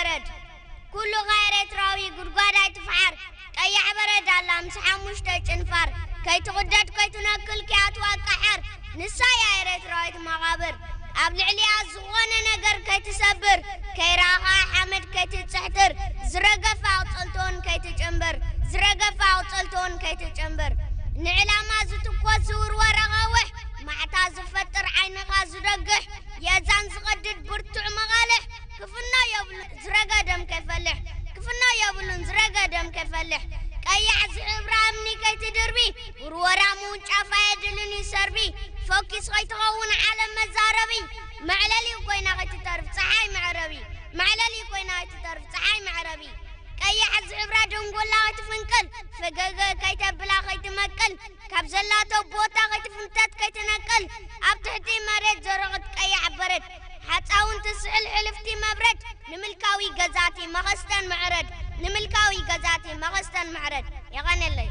በረድ። ኩሉኻ ኤርትራዊ ጉድጓድ ኣይትፍሓር። ቀያሕ በረድ ኣላ ምስ ሓሙሽተ ጭንፋር። ከይትቕደድ ከይትነክል ክያትዋ ቀሓር። ንሳ እያ ኤርትራዊት መቓብር። ኣብ ልዕሊኣ ዝኾነ ነገር ከይትሰብር። ከይረኣኻ ሓመድ ከይትጽሕትር። ዝረገፈ ኣቕጸልቶን ከይትጭንብር። ዝረገፈ ኣቕጸልቶን ከይትጭንብር። ንዕላማ ዝትኮስ ዝውርወር ኣቓውሕ። ማዕታ ዝፈጥር ዓይንኻ ዝደግሕ። የዛን ዝቐድድ ብርቱዕ መቓልሕ። ክፍኖ የብሉን ዝረገ ደም ከይፈልሕ። ክፍኖ የብሉን ዝረገ ደም ከይፈልሕ። ቀያሕ ዝሕብራ እምኒ ከይትድርቢ። ውርወራ ምውንጫፍ ኣየድልን እዩ ሰርቢ። ፎኪስ ከይትኸውን ዓለም መዛረቢ። መዕለሊ ኮይና ከይትተርፍ ፀሓይ መዕረቢ። መዕለሊ ኮይና ከይትተርፍ ፀሓይ መዕረቢ። ቀያሕ ዝሕብራ ደንጎላ ከይትፍንቅል። ፈገገ ከይተብላ ከይትመቅል። ካብ ዘላቶ ቦታ ከይትፍንተት ከይትነቅል። ኣብ ትሕቲ መሬት ዘረቕት ቀያሕ በረድ። ሓፃውን ትስዕል ሕልፍቲ መብረድ። ንምልካዊ ገዛቲ መኸስተን መዕረድ። ንምልካዊ ገዛቲ መኸስተን መዕረድ። የቐነለይ።